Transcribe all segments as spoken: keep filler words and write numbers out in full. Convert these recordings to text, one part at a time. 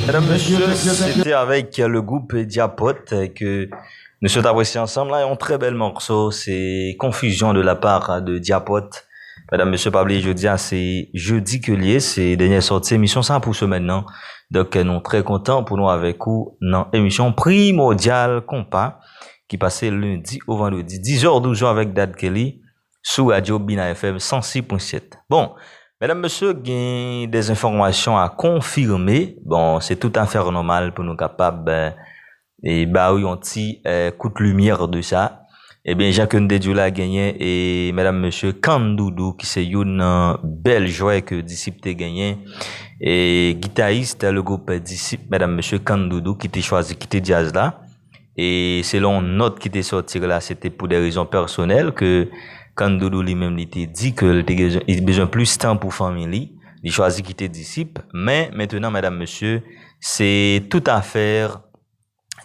Mesdames, Messieurs, c'était avec le groupe Diapot que nous sommes appréciés ensemble. Là, un très bel morceau, c'est Confusion de la part de Diapot. Medam, mesye, pa bliye jodi a, se jedi ke l ye, se dènye sòti emisyon sa pou semèn nan. Donk, nou trè kontan pou nou avèk ou nan emisyon Primordial Konpa ki pase lendi o vandredi, diz è, douz è avèk Dad Kelly sou radyo Bina F M san sis pwen sèt. Bon, medam, mesye, gen des enfòmasyon a konfime. Bon, se tout afè nòmal pou nou kapab, eh, e ba ou yon ti, eh, kout limyè de sa. Ebyen, jan ke n te di w la, genyen, e, medam, mesye, Can Doudou, ki se youn nan bèl jwè ke Disip te genyen, e gitayis le gwoup Disip, medam, mesye, Can Doudou, ki te chwazi kite djaz la. E selon nòt ki te sòti la, se te pou de rezon pèsonèl ke Can Doudou li menm li te di ke li te bezwen, li bezwen plis tan pou fanmi li. Li chwazi kite Disip. Men, mentenan, medam, mesye, se tout afè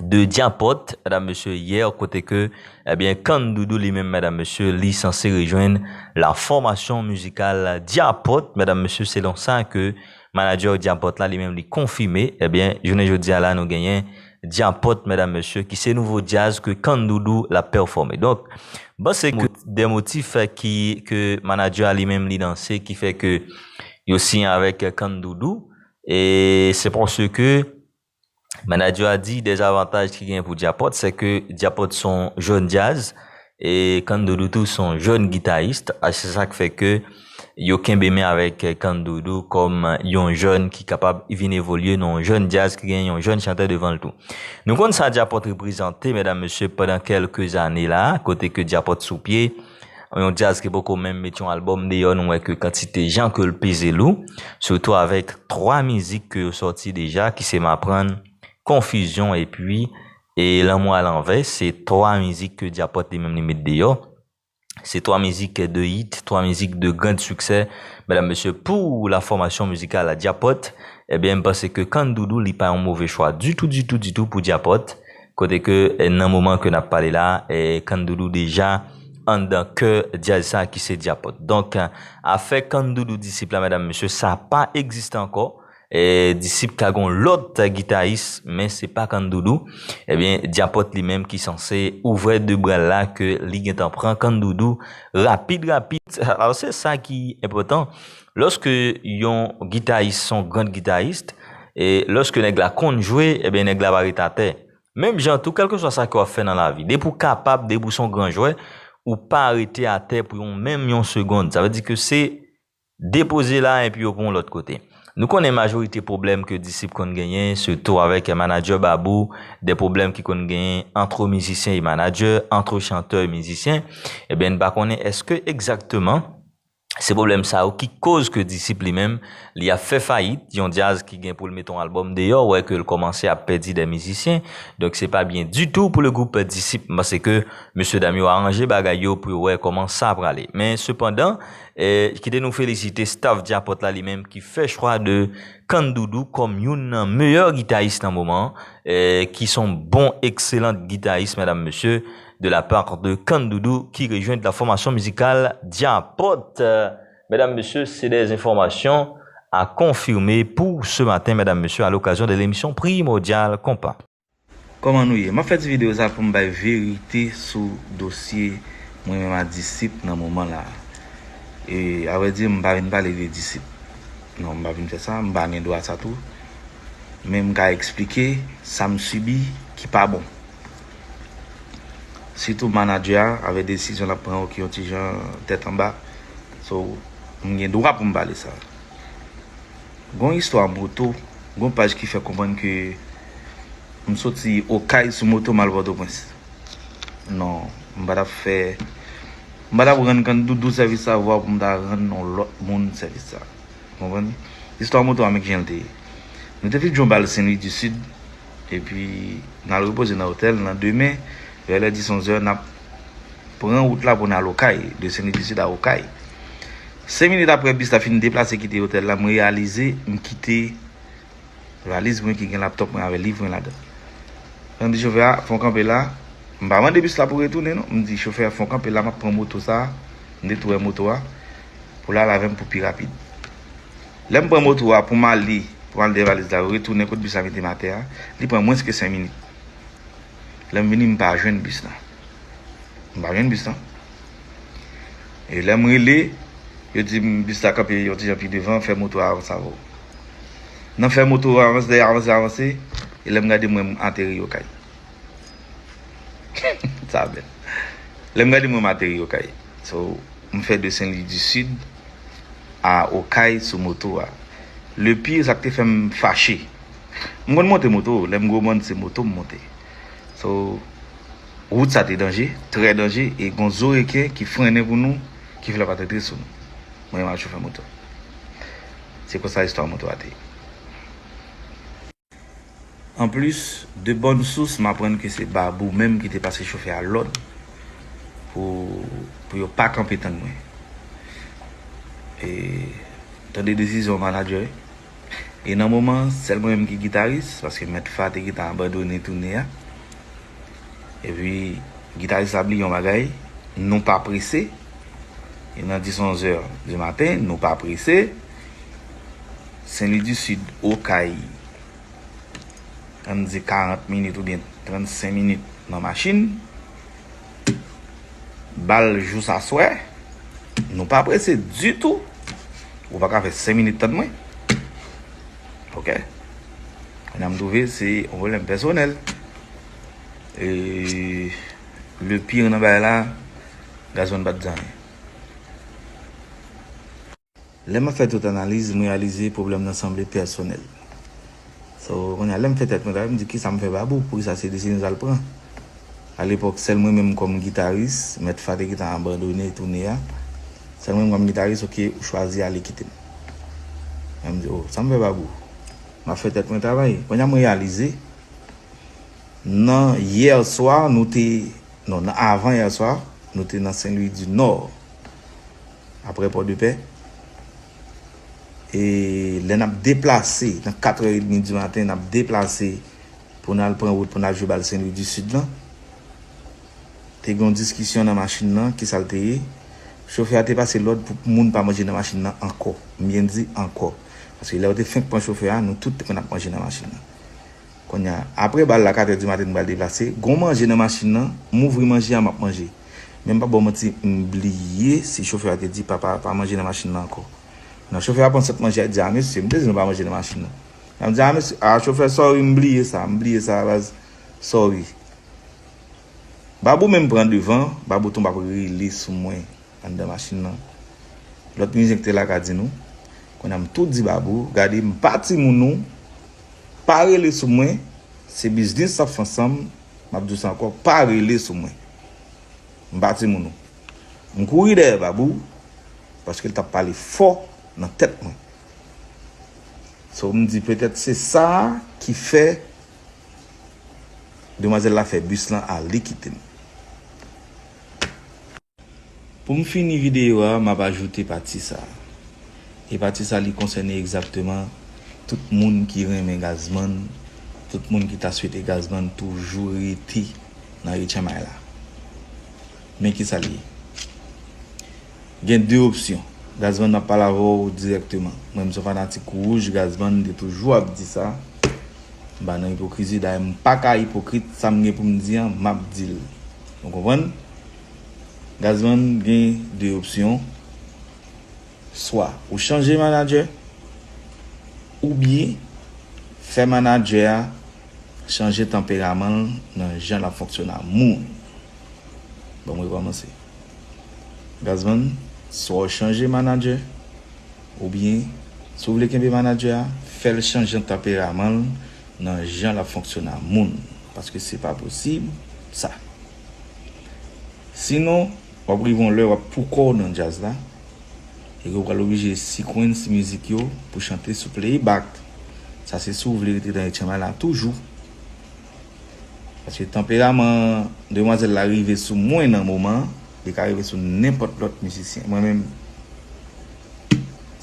de Diapot, medam, mesye, yè, kote ke, ebyen, Can Doudou li menm, medam, mesye, li sanse rejwenn la fòmasyon mizikal Diapot, medam, mesye, selon sa ke manadjè Diapot la li menm li konfime. Ebyen, jounen jodi a la, nou genyen Diapot, medam, mesye, ki se nouvo djaz ke Can Doudou l ap pèfòme. Donk, m panse ke de motif ki, ke manadjè a li menm li lanse, ki fè ke yo siyen avèk Can Doudou, e se paske manadjè a di de zavantaj ki genyen pou Diapot, se ke Diapot se yon jèn djaz, e Can Doudou tou se yon jèn gitayis, a se sa k fè ke yo kenbe men avèk Can Doudou kòm yon jèn ki kapab vin evolye nan yon jèn djaz ki gen yon jèn chantè devan l tou. Nou konn sa Diapot reprezante, medam, mesye, pandan kèlke zane la, kote ke Diapot sou pye, yon djaz ki poko menm met yon albòm deyò, nou wè ke kantite jan ke l peze lou, sitou avèk twa mizik ke yo sòti deja, ki se M aprann, Konfizyon, epi, e Lanmou a lanvè, se twa mizik ke Diapot li menm li met deyò. Se twa mizik de hit, twa mizik de grand succès, medam, mesye, pou la fòmasyon mizikal Diapot. Ebyen, m panse ke Can Doudou, li pa yon move chwa ditou, ditou, ditou pou Diapot. Kote ke, eh, nan moman ke n ap pale la, eh, Can Doudou deja anndan kè djaz sa ki se Diapot. Donk, eh, afè Can Doudou Disip la, medam, mesye, sa pa egziste ankò. Eh, Disip ka gon lòt gitayis, men se pa Can Doudou. Ebyen, Diapot li menm ki sanse ouvè de bra l la ke li gentan pran Can Doudou rapid, rapid. Alò, se sa ki enpòtan. Lòske yon gitayis se yon gran gitayis, e lòske nèg la konn jwe, ebyen, nèg la pa ret atè. Menm jan tou, kèlkeswa sa ke w ap fè nan lavi, depi w kapab, depi w se yon gran jwè, ou pa rete atè pou yon, menm yon segonn. Sa vle di ke se depoze la epi yo pran w lòt kote. Nou konnen majorite pwoblèm ke Disip konn genyen, sitou avèk manadjè Babou, de pwoblèm ki konn genyen antre mizisyen e manadjè, antre chantè e mizisyen. Ebyen, n pa konnen èske egzakteman se pwoblèm sa yo ki koz ke Disip li menm, li ap fè fayit, yon djaz ki gen pou l mete yon albòm deyò, wè ke l kòmanse ap pèdi de mizisyen. Donk, se pa byen ditou pou le gwoup Disip. M panse ke mesye dam yo aranje bagay yo pou yo wè kòman sa prale. Men, sepandan, eh, kite nou felisite staff Diapot la li menm ki fè chwa de Can Doudou kòm youn nan meyè gitayis nan moman an, eh, ki se yon bon, ekselan gitayis, medam, mesye, de la part de Can Doudou ki rejwenn la fòmasyon mizikal Diapot. Euh, medam, mesye, se de enfòmasyon a konfime pou se maten, medam, mesye, a lokazyon de lemisyon Primordial Konpa. Kòman nou ye? M ap fè ti videyo sa pou m bay verite sou dosye mwen menm a Disip nan moman la. E, avrèdi, m pa vin pale de Disip. Non, m pa vin fè sa, m pa gen dwa sa tou. Men m ka eksplike sa m sibi ki pa bon. Sitou manadjè a, avèk desizyon l ap pran yo ki yon ti jan tèt anba. So, m gen dwa pou m pale sa. Gon istwa moto, gon paj ki fè konprann ke m soti Okay sou moto m al Pòtoprens. Non, m pa t ap fè, m pa t ap rann Can Doudou sèvis sa vwa pou m ta rann yon lòt moun sèvis sa. Konprann? Istwa moto a, men kijan l te ye. Nou te fin jwe yon bal Sen Lwi di Sid, epi n al repoze nan otèl. Nan demen, vè lè dis, onz è, n ap pran wout la pou n al Okay, de Sen Lwi di Sid a Okay. Senk minit apre bis la fin deplase kite otèl la, m reyalize m kite valiz mwen ki gen laptòp mwen avè liv mwen ladan. Mwen di chofè a, "Fè w kanpe la." M pa mande bis la pou retounen, non. M di chofè a, "Fè w kanpe la, m ap pran moto sa a." M te tou wè moto a pou l al avè m pou pi rapid. Lè m pran moto a pou m ale Pran l dèyè valiz la, retounen kot bis la mete m atè a. Li pran mwens ke senk minit. Lè m vini, m pa jwenn bis la. M pa jwenn bis la. E lè m rele, yo di m bis la kanpe yon ti jan pi devan, fè moto a avanse avè w. Nan fè moto a avanse, avanse, avanse, e lè m gade, m wè m ateri Okay. Sa bèl. Lè m gade, m wè m ateri Okay. So, m fè de Saint-Louis du Sud a Okay sou moto a. Le pire, sa k te fè m fache. M konn monte moto, lè m gwo bann, se moto m monte. So, wout sa te danje, trè danje, e gon zo reken ki frennen pou nou, ki fè l pa t antre sou nou. Mwen, m al chofè moto. Se konsa istwa moto a te ye. Anplis, de bòn sous, m aprann ke se Babou menm ki te pase chofè a lòd pou, pou yo pa kanpe tann mwen. E, tande desizyon manadjè. E nan moman, sèl mwen menm ki gitaris, paske Mèt Fa te gentan abandone toune a. Epi, gitaris la bliye yon bagay, nou pa prese. E nan dis, onz è di maten, nou pa prese. Saint-Louis du Sud, Okay, ann di karant minit oubyen trannsenk minit nan machin. Ba l jous aswè. Nou pa prese ditou. Ou pa ka fè senk minit tann mwen. Ok. Kounye a m twouve se yon pwoblèm pèsonèl. E le pire nan bagay la, Gazman pa t di anyen. Lè m ap fè tout analiz, m reyalize pwoblèm nan sanble pèsonèl. So, kounye a, lè m fè tèt mwen travay, m di, "Kisa m fè Babou? Poukisa se desizyon sa l pran?" Alepòk, sèl mwen menm kòm gitaris, Mèt Fa te gentan abandone toune a. Sèl mwen menm kòm gitaris, ok, ou chwazi ale kite m. Mwen m di, "Oh, sa m fè Babou?" M ap fè tèt mwen travay. Kounye a, m reyalize, nan yè swa, nou te, non, nan avan yè swa, nou te nan Saint-Louis du Nord, aprè Pòdepè. E lè n ap deplase, nan katrè edmi di maten, n ap deplase pou n al pran wout, pou n al jwe bal Saint-Louis du Sud lan. Te gen yon diskisyon nan machin nan, kisa l te ye? Chofè a te pase lòd pou moun pa manje nan machin nan ankò. M byen di ankò. Paske lè yo te fenk pran chofè a, nou tout te konn ap manje nan machin nan. Kounye a, aprè bal la, katrè di maten, m pral deplase. Gon manje nan machin nan, m ouvri manje a, m ap manje. Men m p ap ba w manti, m bliye si chofè a te di, "Papa, pa manje nan machin nan ankò." Non, chofè a pran sèt manje a, di, "A, mesye, m te di nou pa manje nan machin nan." Nan m di, "A, mesye, a, chofè, sorry, m bliye sa, m bliye sa, baz, sorry." Babou menm pran devan, Babou tonbe ap rele sou mwen anndan machin nan. Lòt mizisyen ki te la ka di nou. Kounye a m tou di Babou, gade m pa timoun ou, pa rele sou mwen, se biznis n ap fè ansanm, m ap di w sa ankò, pa rele sou mwen. M pa timoun ou. M kouri dèyè Babou, paske l t ap pale fò nan tèt mwen. So, m di petèt se sa ki fè demwazèl la fè bis lan ale kite m. Pou m fini videyo a, m ap ajoute pati sa a. E pati sa a, li konsène egzakteman tout moun ki renmen Gazman, tout moun ki ta swete Gazman toujou rete nan H M I la. Men kisa l ye. Gen de opsyon. Gazman ap pale avè w dirèkteman. Mwen, m se yon fanatik wouj Gazman, m te toujou ap di sa. M pa nan ipokrizi, dayè m pa ka ipokrit, sa m gen pou m di an, m ap di l. Ou konprann? Gazman gen de opsyon. Swa ou chanje manadjè, oubyen fè manadjè a chanje tanperaman l nan jan l ap fonksyone ak moun. Bon, m rekòmanse. Gazman, swa w chanje manadjè, oubyen, si w vle kenbe manadjè a, fè l chanje tanperaman l nan jan l ap fonksyone ak moun. Paske se pa posib, sa. Sinon, w ap rive yon lè w ap poukò w nan djaz la, e ke w pral oblije sequence mizik yo pou chante sou playback. Sa se si w vle rete nan H M I la toujou. Paske tanperaman demwazèl la rive sou mwen nan moman an, li ka rive sou nenpòt lòt mizisyen. Mwen menm,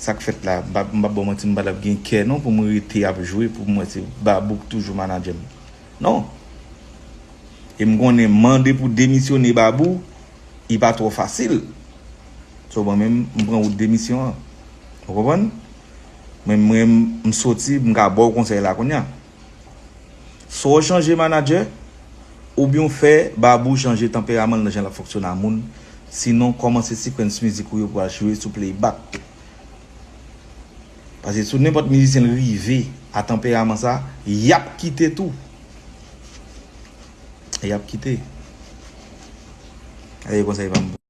sa k fèt la, m p ap, m p ap ba w manti, m pa t ap gen kè non pou m rete ap jwe, pou m wè se Babou k toujou manadjè m. Non. E m konnen mande pou demisyone Babou, li pa twò fasil. So, mwen menm, m pran wout demisyon an. Ou konprann? Mwen, mwen, m soti, m ka ba w konsèy la kounye a. Swa w chanje manadjè, oubyen w fè Babou chanje tanperaman l nan jan l ap fonksyone a moun. Sinon, kòmanse sequence mizik ou yo pou al jwe sou playback. Paske si nenpòt mizisyen l rive a tanperaman sa, y ap kite tou. Y ap kite. Sa se konsèy pa m.